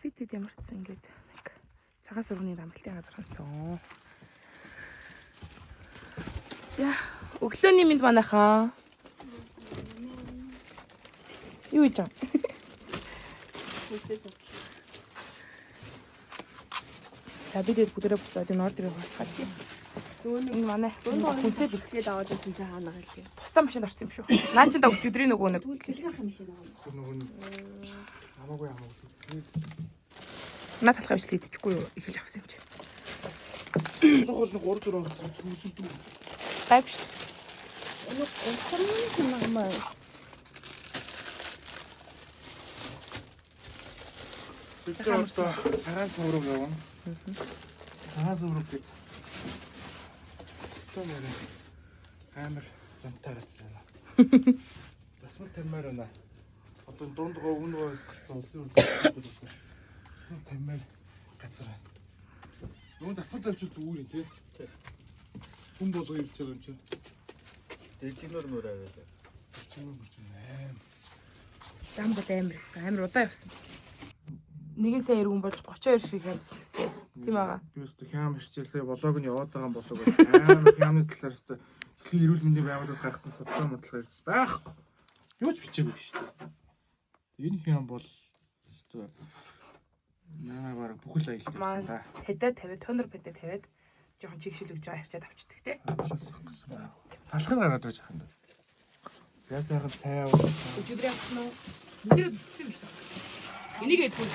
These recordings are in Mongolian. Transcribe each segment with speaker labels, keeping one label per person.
Speaker 1: Би тэд ямар ч сан ингээд нэг цагаан сурганы амралтын газар хонсон. За, өглөөний мэнд манайхаа. Юу хийж байгаа? За бид хэд бүгдээрээ буцаад энэ ордерыг хуваалцгаая чи. Энэ манай хүнсээ бэлтгээд
Speaker 2: аваад ирсэн чинь хаана гэлээ.
Speaker 1: тусдаа машинд орсон юм шүү. Наа чи да өчигдрийн нөгөө нэг
Speaker 2: Хэлсэн юм шиг байгаа.
Speaker 3: Тэр нөгөө нэг хамаагүй хамаагүй.
Speaker 1: наа талхаа бичлэг идчихгүй юу? Эхэлж авсан юм чи.
Speaker 3: Тэр бол нэг 3 4 хоног үзэрдэг.
Speaker 1: Гайгүй шүү.
Speaker 2: Өнөө гомхон юм аа.
Speaker 3: Бид тэр одоо цагаан сувраг явна. Цагаан сувраг гэдэг. Одоо нэр амар замтай газар байна. Засвал тавьмаар байна. Одоо дунд гоо өмнө гоо гарсан улсын үйлдвэрлэл байна. Засвал тавьмаар газар байна. Нөгөө засвал тавьчих зүгээр юм тий. Хүн болго ирж байгаа юм чи.
Speaker 4: Дэлжигнөр мөр аваа.
Speaker 3: Орчин мөрчин аим.
Speaker 1: Зам бол амар ихсэн. Амар удаа явсан. Нэгэн сая эргүн болж 32 шиг явсан гэсэн. Тийм байгаа.
Speaker 3: Би өстө хям хичээл сая блог нь яваад байгаа юм болов уу. Амар хямны талаар өстө дэлхийн эрүүл мэндийн байгууллагаас гаргасан судалгаа модлого ирж байхгүй. Юу ч бичээгүй шүү дээ. Энэ хям бол өстө наа баг бүхэл аялал явсан да.
Speaker 1: Пэдэ тавиад, тонор пэдэ тавиад жоохон чигшил өгж байгаа харьцаад авчдаг тий.
Speaker 3: Талхыг гаргаад байж ханд. За сайхан цай аваа.
Speaker 1: Өчигдөр явсан уу? Мэдэрээ төссөн юм шүү. Энийг эдгүй.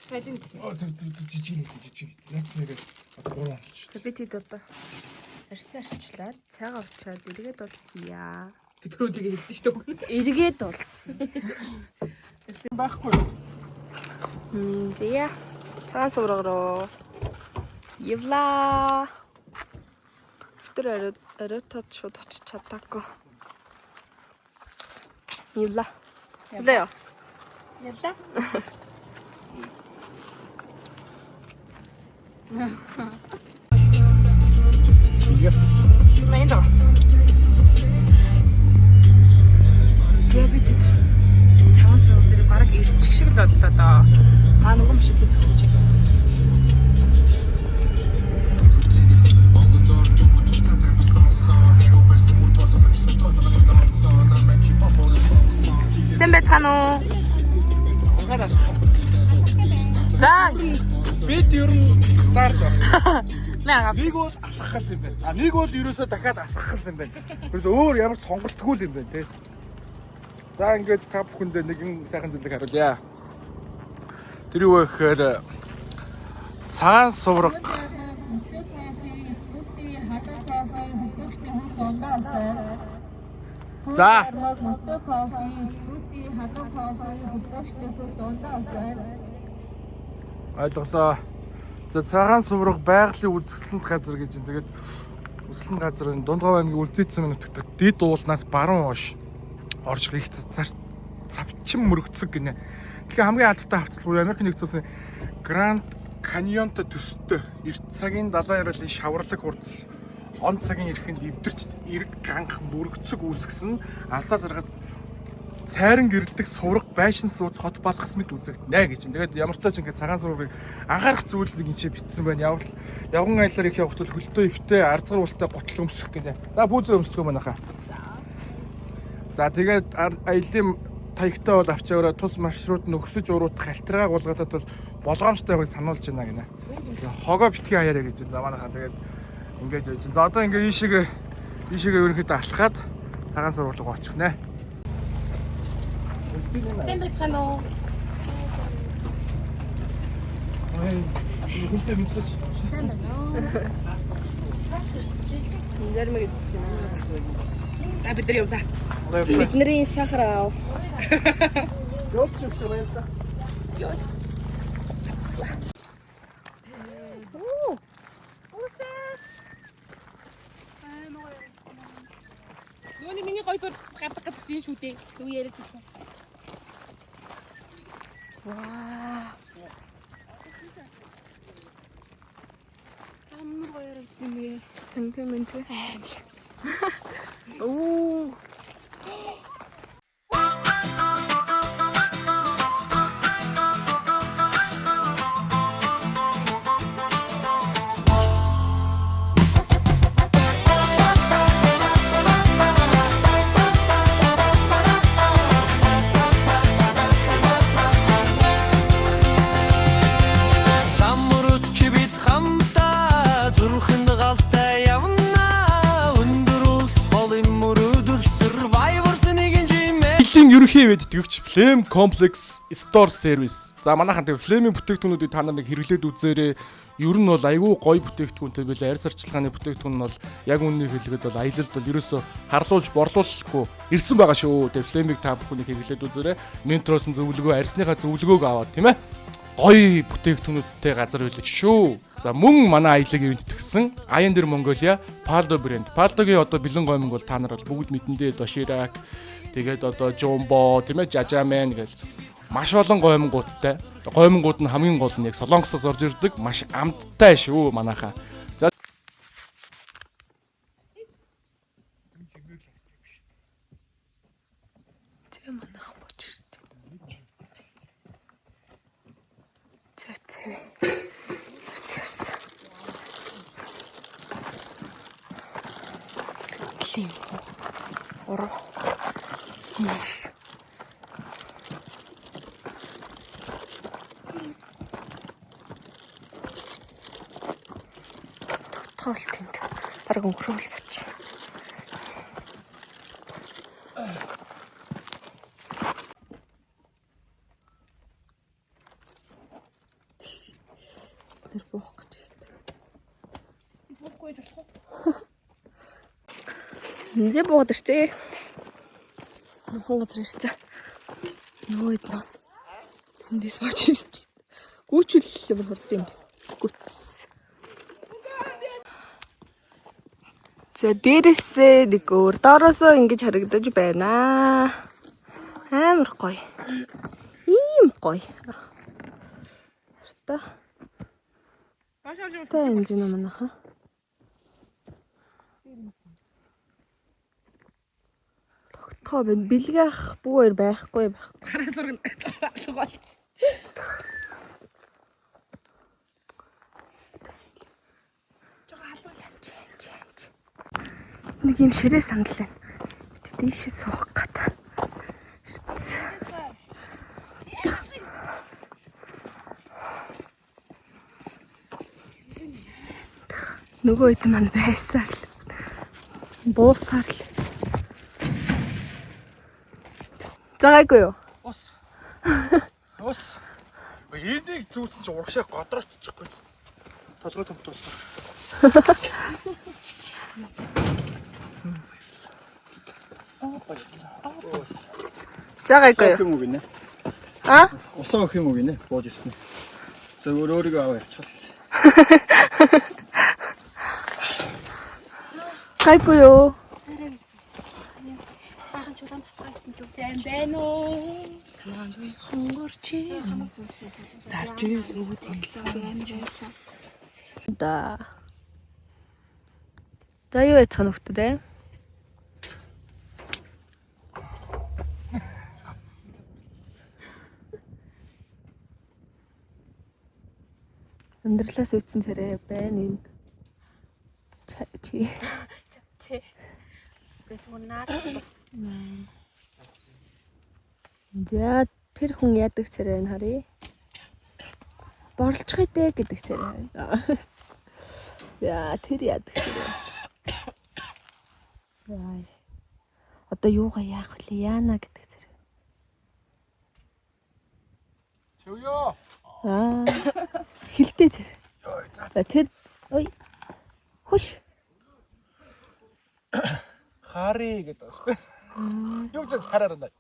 Speaker 1: Сайдын
Speaker 3: Оо тэр тэр тэр жижиг нэг жижиг. Наач нэрээ одоо гурван болчих.
Speaker 2: За би тэд одоо арьсаа арчлаад цайгаа уучаад эргээд уулзъя.
Speaker 1: бид рүү тэгээ хэлсэн шүү дээ.
Speaker 2: Эргээд уулзъя.
Speaker 3: Байхгүй.
Speaker 2: Зя. Цагаан сувраг руу. Явлаа. Тэр орой оройтод шууд очиж чадаагүй. Явлаа. Явлаа юу?
Speaker 1: Явлаа. Энд даа. Тэгээ бид цагаан сургууль дээр бараг ирчих шиг л боллоо доо. Маа нөгөө машин тэд зогсож байна. Сайн байцгаана уу? За,
Speaker 3: Бид ер нь хасаарч байна.
Speaker 1: маа
Speaker 3: Нэг бол алхах юм байна. А нэг бол ерөөсөө дахиад алхах юм байна. Ерөөсөө өөр ямар ч сонголтгүй юм байна те. За ингээд та бүхэндээ нэгэн сайхан зүйлийг харуулъя. Тэр юу вэ гэхээр цагаан сувраг За. Ойлголоо. За цагаан сувраг байгалийн үзэсгэлэнт газар гэж юм. Тэгээд үзэсгэлэнт газар энэ Дундгав аймгийн Үлзий цэм нутагт дид уулнаас баруун хойш орж их цар цавчин мөрөгцөг гинэ. Тэгэхээр хамгийн алдартай хавцал буюу Америк нэгдсэн улсын Гранд Каньонтой төстэй эрт цагийн далайн ярилын шаварлаг хурц он цагийн эрхэнд эвдэрч эрг ганх мөрөгцөг үүсгэсэн алсаа заргаз цайран гэрэлтэх сувраг байшин сууц хот балгас мэт үзэгдэнэ гэж. Тэгээд ямар ч тач ингээд цагаан суврыг анхаарах зүйл нэг энэ бичсэн байна. Явбал явган аяллаар их явахт бол хөлтөө өвтэй арзгар уултай гутал өмсөх гинэ. За пүүзээ өмсгөө манайхаа. За тэгээд аяллаа таягтай бол авчаараа тус маршрут нь өксөж уруудах альтргаа гулгатад бол болгоомжтой байхыг сануулж байна гинэ. Тэгээ хогоо битгий хаяарэ гэж. За манайхаа тэгээд ингээд явж. За одоо ингээд ийшээгээ ийшээгээ ерөнхийдөө алхаад цагаан сургууль руу очих нэ.
Speaker 1: Сайн байцгаана уу?
Speaker 3: Хүнтэй мэдлэж.
Speaker 2: Зарим идэж байна.
Speaker 1: За бид нар явлаа.
Speaker 2: Бидний сахар аав.
Speaker 3: Явж явж баярлалаа.
Speaker 1: Нөгөөний миний гой зур гардаг газар шин шүү дээ. Юу яриад байсан.
Speaker 2: Ваа.
Speaker 1: Амар гоё яригдсан юм бэ.
Speaker 2: Тэнхэ мэнхэ. Оо.
Speaker 3: Ерөнхий ивэд итгэгч Flame Complex Store Service. За манайхан тэгээ Flame-ийн бүтээгдэхүүнүүдийг та нар нэг хэрэглээд үзээрэй. Ер нь бол айгүй гоё бүтээгдэхүүнтэй билээ. Арьс арчилгааны бүтээгдэхүүн нь бол яг үннийг хэлэхэд бол аялалд бол ерөөсөө харлуулж борлуулахгүй ирсэн байгаа шүү. Тэгээ Flame-ийг та бүхнийг хэрэглээд үзээрэй. Ментроос нь зөвлөгөө, арьсныхаа зөвлөгөөг аваад тийм ээ гоё бүтээгдэхүүнүүдтэй газар байлаа шүү. За мөн манай аялыг ивент итгэсэн Аян дэр Mongolia Paldo брэнд. Paldo-гийн одоо бэлэн гоймонг бол та нар бол бүгд мэдэндээ Doshirak, тэгээд одоо Jumbo, тийм ээ Jajaman гэж маш олон гоймонгуудтай. Гоймонгууд нь хамгийн гол нь яг Солонгосоос орж ирдэг маш амттай шүү манайхаа. За
Speaker 2: Тэгээ манайх бууж ирж байна. За тэгээ. Явс явс. Лим. Уруу. Тогтхоол тэнд. Бараг өнгөрөөл боч. Нэр буух гэж байна.
Speaker 1: Буухгүй гэж болох уу?
Speaker 2: Эндээ буугаад ирцээ. Нухан газар ирцээ. Нөгөө хэд маань эндээс бууж ирж. Гүүчүүл бүр хурд юм. Гүц. За дээрээсээ нэг өөр доороосоо ингэж харагдаж байна. Амар гоё. Ийм гоё. Харта.
Speaker 1: Доош орж
Speaker 2: Та энэ зэн манайха. Тогтхоо байна. Бэлэг ах бүү хоёр байхгүй байх.
Speaker 1: Хараа зураг алга болцсон. Жага халуул
Speaker 2: Анч анч анч. Нэг юм ширээ сандал байна. Бид дээшээ суух гат. Нөгөө хэд маань байсаар л буусаар л. За гайгүй юу?
Speaker 3: Ус. Ус. Энийг зүүцэн чи урагшаа годроочихгүй. Толгой томтуулсан.
Speaker 2: За гайгүй юу?
Speaker 4: Юм уу гинэ?
Speaker 2: А?
Speaker 4: Усаа өгөх юм уу гинэ? Бууж ирсэн. За өөр өөрийгөө аваа явчихлаа.
Speaker 2: Гайгүй юу?
Speaker 5: Баахан чулуун батгаалсан ч сайн байна уу?
Speaker 1: Хонгорч. Сарж өгөөд юм.
Speaker 5: Амар байлаа.
Speaker 2: Да. За юу яцхан нөхдөд ээ? Амьдралаас үтсэн царай байна энд. Чи
Speaker 5: Чи. Гэ зүгээр наар бас.
Speaker 2: За тэр хүн яадаг царай нь харъя. Борлцох үдэ гэдэг царай. За тэр яадаг царай. Яа. Одоо юугаа яах вэ? Яана гэдэг царай.
Speaker 3: Чөвөө.
Speaker 2: Аа. Хилтэй царай. За тэр ой. Хөш.
Speaker 3: Хари гэдэг байна шүү дээ. Юу ч хараар байна.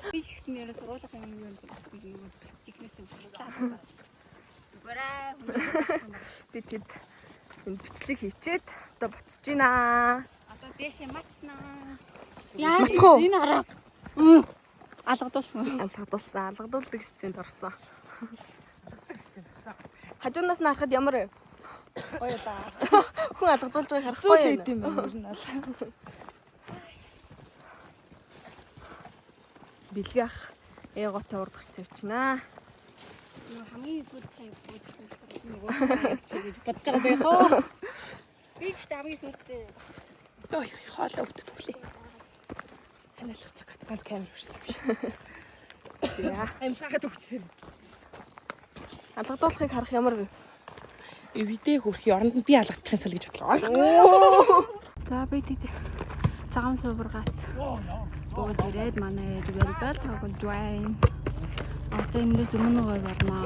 Speaker 5: Би ч гэсэн нэрээ сургуулийн юм юм юм бас чихнээс үгэлээ. Зүгээрээ хүн.
Speaker 2: Би тэд энэ бичлэг хийчээд одоо буцаж гинэ.
Speaker 5: Одоо дээшээ матснаа.
Speaker 2: Матах уу?
Speaker 5: Энэ хараа. Алгадуулсан.
Speaker 2: Алгадуулсан, алгадуулдаг системд орсон. Хажуунаас нь харахад ямар вэ?
Speaker 1: Гоё да.
Speaker 2: Хүн алгадуулж байгааг харахгүй
Speaker 1: Зүйл
Speaker 2: юу?
Speaker 1: юм байна ер нь бол.
Speaker 2: Бэлэг ах эготой урд гарч явчихнаа.
Speaker 5: Нөгөө хамгийн сүүлд сая буудсан нөгөө явчих гэж бодож байгаа байх оо. Би ч хамгийн сүүлд
Speaker 1: Ой хоолой өвдөд өглөө. Ханиалах цаг ганц камер өрсөн юм шиг.
Speaker 2: За.
Speaker 1: Амьсгаад өгчсөн.
Speaker 2: Алгадуулахыг харах ямар вэ?
Speaker 1: Эвидээ хөрхи оронд нь би алгадчих юм сал гэж бодлоо.
Speaker 5: За би тэд цагаан суургаас Бууж ирээд манай ээж волейбол тоглож байна. Одоо эндээс өмнө гой бодноо.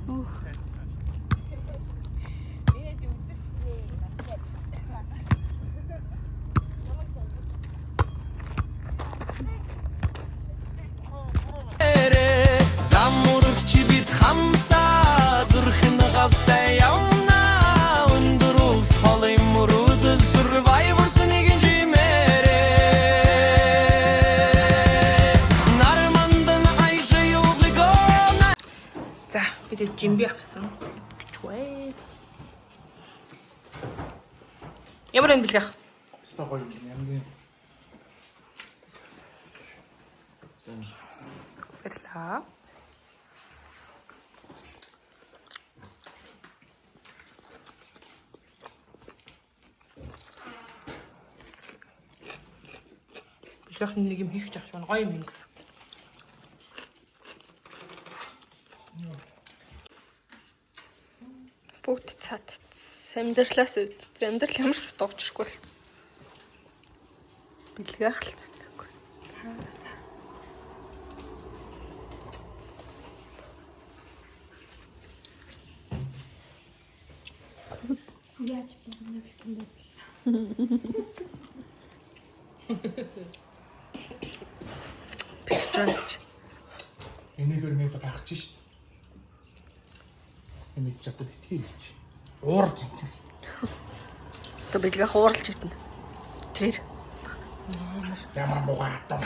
Speaker 5: Өөх.
Speaker 6: Зам урагч бид хамтаа зүрхэн гавтай явна өндөр улс холын мөрөдөл Survivors нэгэн жимээрээ Нармандан айж юуглого.
Speaker 1: За, бид жимби авсан. Гэж вэ. Ямар энэ бэлгэх?
Speaker 3: Өстой гоё юм янз юм.
Speaker 1: Баярлалаа. Бэлгэх нэг юм хийх гэж авсан. Гоё юм юм гэсэн.
Speaker 2: Бүгд цад. Амьдралаас үүдсэн. Амьдрал ямар ч утга учиргүй л. Бэлгээх л цадаггүй.
Speaker 5: Яаж болгоно гэсэн бодол.
Speaker 2: Бэлж байна чи.
Speaker 3: Энийг өрнөд гарч шít. Энийг чадвал итгэе гэж. Уурж ин.
Speaker 2: Одоо бэлгээх ууралж идэнэ. Тэр.
Speaker 3: Ямар муухай хатаа.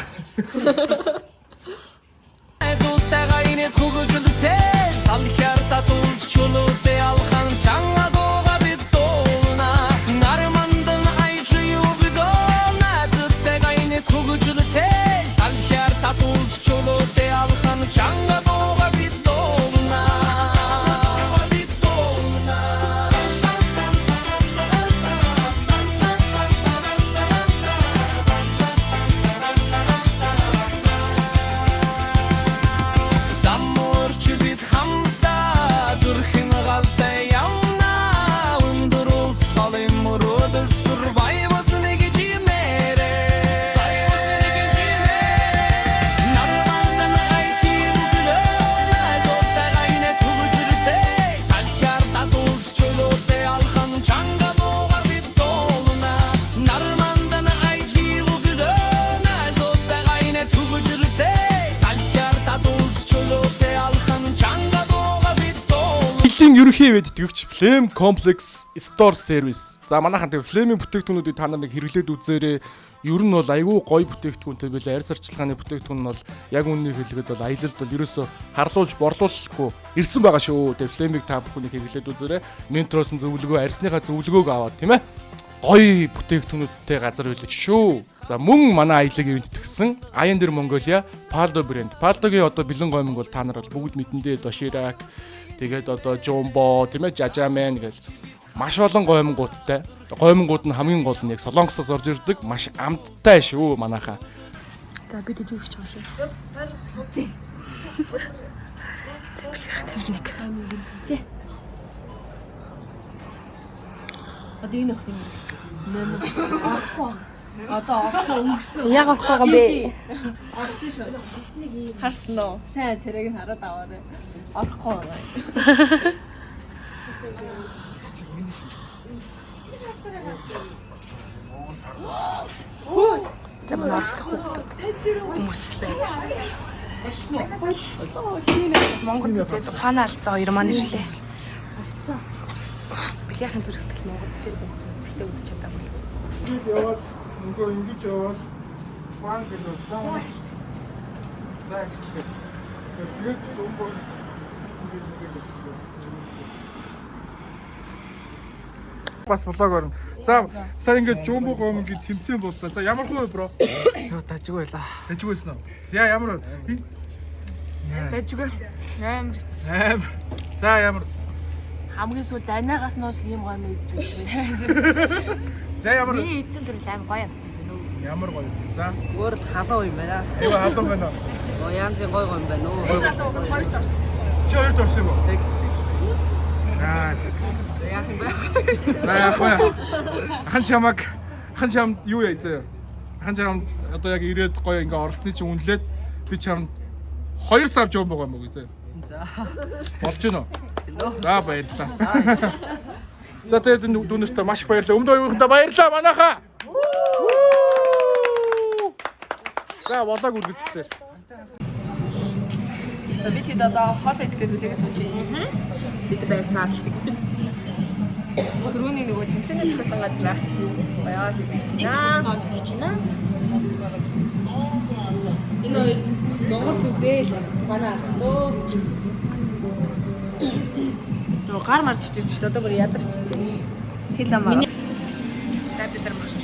Speaker 6: Айзултайгаа инээд хөгжөлтэй салхиар татуулж чөлөөтэй алхан чанга дууга бид дуулна Нармандан аяж юуглого найзтайгаа инээд хөгжөлтэй салхиар татуулж чөлөөтэй алхан чанга дууга бид дуулна бид дуулна. Замурч бид хамтаа зүрхэн галтай явна өндөр улс холын мөрөдөл Survivors нэг жимээрээ Survivors нэг жимээрээ Нармандан айшин өглөө найзуудтайгаа инээд хөгжөртэй салхиар татуулж чөлөөтэй алхан чанга дуугаар бид дуулна Нармандан айшин өглөө найзуудтайгаа инээд хөгжөртэй салхиар татуулж чөлөөтэй алхан чанга дуугаар бид дуулна.
Speaker 3: Хилийн ерөнхий ивэд итгэгч Flame Complex Store Service. За манайхан тэг Flame-ийн бүтээгдэхүүнүүдийг та нар нэг хэрэглээд үзээрэй. Ер нь бол айгүй гоё бүтээгдэхүүнтэй байлаа. Арьс арчилгааны бүтээгдэхүүн нь бол яг үннийг хэлэхэд бол аялалд бол ерөөсөө харлуулж борлуулахгүй ирсэн байгаа шүү. Тэг Flame-ийг та бүхнийг хэрэглээд үзээрэй. Ментроос нь зөвлөгөө, арьсныхаа зөвлөгөөг аваад тийм ээ. Гоё бүтээгдэхүүнүүдтэй газар байлаа шүү. За мөн манай аялыг ивэд итгэсэн Аян дэр Mongolia Paldo брэнд. Paldo-гийн одоо бэлэн гоймонг бол та нар бол бүгд мэдэндээ Доширак. Тэгээд одоо Jumbo тийм ээ Jajamän гэж маш олон гоймонгуудтай. Гоймонгууд нь хамгийн гол нь яг Солонгосоос орж ирдэг маш амттай шүү манайхаа.
Speaker 1: За, бид юу хийж байгаа вэ? Зэ. Бэлгэх тэр нэг.
Speaker 2: Одоо энэ охины юм. Орохгүй. Одоо орохгүй өнгөрсөн.
Speaker 1: Яг орохгүй байгаа юм бэ?
Speaker 2: Орсон шүү. Харсан уу? Сайн царайг нь хараад аваарай. Орохгүй байгаа.
Speaker 1: За манай оролцох хүүхдүүд хүмүүслээ. Монгол зүтэд ухаанаа алдсан хоёр маань ирлээ. Бэлгийн зүрх сэтгэл Монгол дээр байсан. Гэхдээ үзэж чадаагүй.
Speaker 3: Ингэж яваад нөгөө ингэж яваад банк гэдэг зам. За гэсэн. Тэгээд жумбо ингэж ингэж. Бас блог орно. За сая ингэж жумбо гомгийн тэмцээн боллоо. За ямар хөө бро?
Speaker 7: Йоо дажгүй байлаа.
Speaker 3: Дажгүй байсан уу? За ямар вэ?
Speaker 1: Дажгүй. Амар.
Speaker 3: Амар. За ямар.
Speaker 1: Хамгийн сүүлд анаагаас нууж ийм гоё мэдж үзлээ.
Speaker 3: За ямар.
Speaker 5: Миний эзэн төрөл аим гоё юм.
Speaker 3: Ямар гоё. За.
Speaker 7: Өөр л халуун юм байна.
Speaker 3: Аюу халуун байна уу?
Speaker 7: Оо янзын гой гой юм байна уу?
Speaker 3: Чи хоёрт орсон юм уу?
Speaker 7: Тэгс.
Speaker 3: Аа. За яах вэ? Ахан чамаг ахан чамд юу яа заяа. Ахан чамд одоо яг ирээд гоё ингээ оролцсон чинь үнэлээд би чамд 2 сар жоо байгаа юм уу заяа.
Speaker 7: За.
Speaker 3: Болж гинөө. За баярлалаа. За тэгээд энэ дүүнертэй маш их баярлалаа. Өмнө оюухандаа баярлалаа манайхаа. За болоог үргэлжлүүлсэн.
Speaker 2: За би тэд одоо хоол идэх гээд хүлээгээс суусан. Бид байснаар. Түрүүний нөгөө тэмцээний зохиосон газраа баягаар идэх чинь аа.
Speaker 1: Идэх чинь аа.
Speaker 2: Энэ хоёр Монгол зүзээл манай алдтуу.
Speaker 1: Нөгөө гар марж чичирч шүү дээ. Одоо бүр ядарч чичээ.
Speaker 2: Хэл амаа.
Speaker 1: За бид нар марч.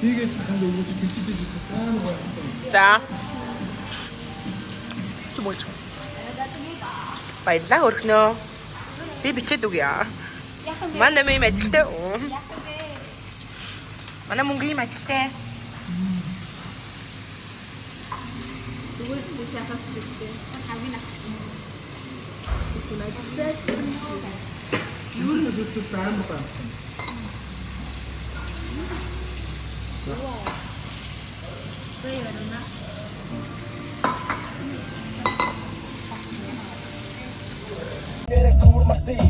Speaker 3: Хийгээд танд өгөөч гинтээ шийдэх амар гоё.
Speaker 1: За. Чүмэлж. Баярлалаа өрхнөө. Би бичээд өгье. Манай нэм ажилтай. Манай мөнгө юм ажилтай.
Speaker 5: Зүгээр л сайхан сэтгэлтэй. Хамгийн нах.
Speaker 3: Юу нэг шүтээс амар гоё.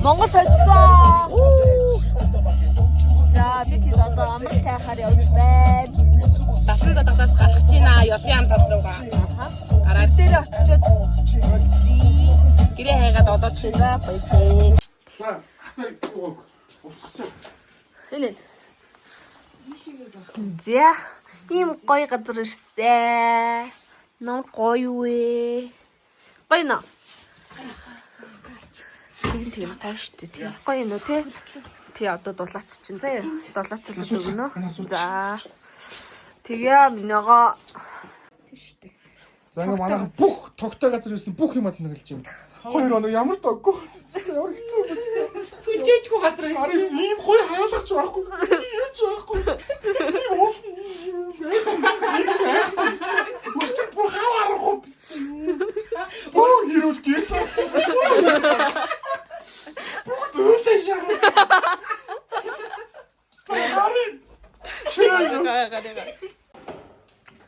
Speaker 2: Монгол цолжлоо. За би тэд одоо амралт хайхаар явж байна.
Speaker 1: Дасан задагаас гарах гэж байна. Ёлын ам тал руугаа. Гараад
Speaker 2: Тэр дээр очичоод
Speaker 1: гэрээ хайгаад одоод
Speaker 2: за баярлалаа.
Speaker 3: За хатаа өгөөг. Урсгах.
Speaker 2: Энэ. За ийм гоё газар ирсэн. Нам гоё юу вэ? Гоё нөө. Тийм тийм гоё шүү дээ. Тийм гоё нөө тий. Тий одоо дулаац чинь заяа. Дулаацлаад өгнө. За. Тэгээ минийгаа тий шүү дээ.
Speaker 3: За ингээ манайхан бүх тогтой газар ирсэн бүх юм аз нэгэлж байна. 2 хоног ямар тоггүй. Ямар хэцүү юм бэ?
Speaker 1: Сүлжээчгүй газар байсан.
Speaker 3: Ари ийм гоё хаалгач байхгүй. Ийм ч байхгүй. Ийм уул юм байхгүй. Өстө бүр хав аргагүй. Бүр хэрүүл гэр. Бүгд уйлаа шаа. Ари чээ.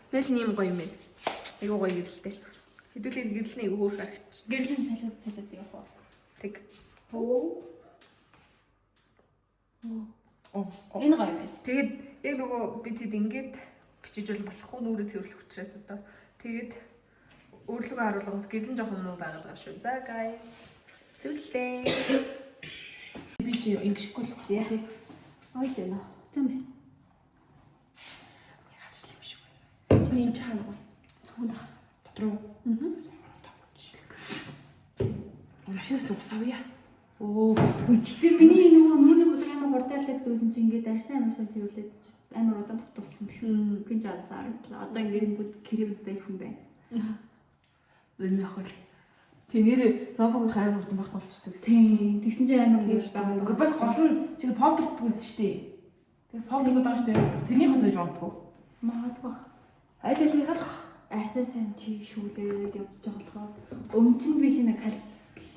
Speaker 2: Тэгэл ийм гоё юм байна. Айгуу гоё гэрэлтэй. Хэдүүлээ гэрэлний айгуу хөөрхөн харагч.
Speaker 5: Гэрлийн салаад салаад явах уу?
Speaker 2: Тэг.
Speaker 5: Энэ гоё юм байна.
Speaker 2: Тэгээд яг нөгөө би тэд ингээд бичиж бол болохгүй нүрээ цэвэрлэх учраас одоо тэгээд өөрлөгөө харуулганд гэрлэн жоохон муу байгаад байгаа шүү. За guys. Цэвэрлээ.
Speaker 1: Би чи ингэшгүй л.
Speaker 2: За.
Speaker 5: Гоё л байна. Тийм ээ.
Speaker 1: Чиний энэ чаана гоё.
Speaker 2: Цүнх.
Speaker 1: Дотор уу? Аа. Машинаас нугас авъя. Оо.
Speaker 5: Гэтэ миний нөгөө мөрний булаг амар хурдарлаад дүүсэн чинь ингээд арьсаа амар сайн цэвэрлээд амар удаан тогтолсон биш үү? Гинж азаардлаа. Одоо ингээд бүгд крем байсан байна.
Speaker 1: Энэ охол.
Speaker 2: Тэг нэрээ нобогийн хайр хурдан байхгүй болчихдог.
Speaker 5: Тийм. Тэгсэн чинь амар ингээд байгаа.
Speaker 1: Үгүй бас гол нь чи повдордгүй байсан шүү дээ. Тэгээс повдордод байгаа шүү дээ. Бас тэрнийхээ сойж магадгүй.
Speaker 5: Магадгүй.
Speaker 1: Аль алийнхаа л
Speaker 5: Арьсаа сайн чиг шүүлээд явж байгаа болохоор өмчөнд биш нэг хальт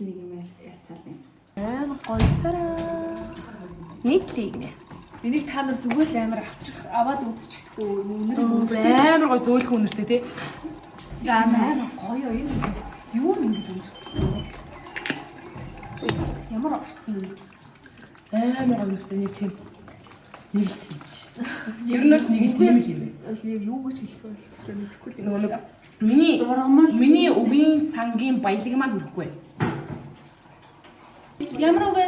Speaker 5: нэг юм яцаал юм.
Speaker 1: амар гоё цараа. Нийтлээ гинэ.
Speaker 2: Энийг та нар зүгээр л амар авчих аваад үзчихдэггүй үнэр
Speaker 1: Амар гоё зөөлхөн үнэртэй тий.
Speaker 2: Амар гоё энэ юу юм ингэж үнэртэй. Ямар орцсон юм.
Speaker 1: Амар гоё үнэртэй нэг тийм. Нэг л тийм. Ер нь бол нэг л тийм л юм байна.
Speaker 2: Яг юу гэж хэлэх вэ? Тэгэхээр мэдэхгүй л
Speaker 1: Нөгөө нэг миний
Speaker 5: Ургамал
Speaker 1: миний өвийн сангийн баялаг маань хүрэхгүй.
Speaker 5: Ямар үг вэ?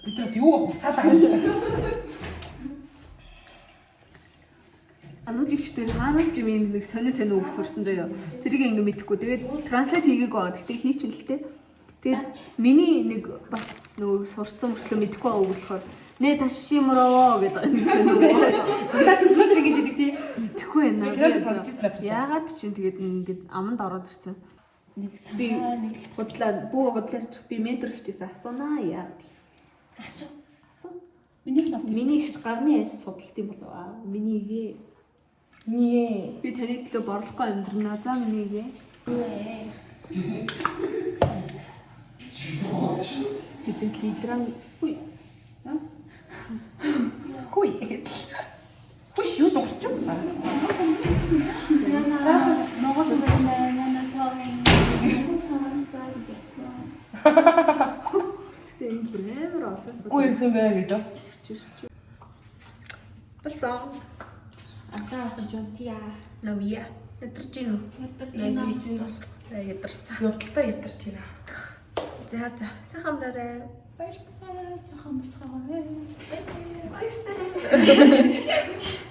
Speaker 1: Бид нар юу хуцаад байгаа юм бэ?
Speaker 2: Анууч их швтер хаанаас ч юм ийм нэг сонио сонио үг сурсан заяа. Тэрийг ингэ мэдэхгүй. Тэгээд транслейт хийгээгүй байгаа. Гэтэ хийчихэн л тээ. Тэгээд миний нэг бас нөгөө сурцсан мөртлөө мэдэхгүй байгаа үг болохоор нэ ташимроо гэдэг нэг сонио үг.
Speaker 1: Та чи өнөөдөр ингэж идэг тий.
Speaker 2: Мэдэхгүй байна.
Speaker 1: Би киног сонсч ирсэн надад.
Speaker 2: Яагаад ч юм тэгээд ингээд аманд ороод ирсэн.
Speaker 5: Нэг
Speaker 2: Би
Speaker 5: санаа нэг
Speaker 2: худлаа бүү худлаарчих би ментор хичээсэн асуунаа яа.
Speaker 5: асуу.
Speaker 2: Асуу.
Speaker 5: Миний л
Speaker 2: Миний ихч гарны ажил судалт юм болов аа. Миний игээ.
Speaker 1: Миний
Speaker 2: Би таны төлөө борлохгүй амьдрнаа. За миний игээ. Хэдэн килограмм хүй.
Speaker 1: Хүй. Хүш юу дуурч юм?
Speaker 5: Монгол байна. Нана sorry.
Speaker 2: Гэтэ энэ бүр амар олон судал.
Speaker 1: Үгүй юм байна гэж.
Speaker 2: Болсон.
Speaker 5: Одоо очиж унтъя.
Speaker 2: Навья. Ядарч гин үү?
Speaker 5: Ядарч байна.
Speaker 2: Ядарсан.
Speaker 1: Явдалтай ядарч байна.
Speaker 2: За за. Сайхан амраарай.
Speaker 5: Баярлалаа. Сайхан амарцгаагаарай.
Speaker 2: Баярлалаа.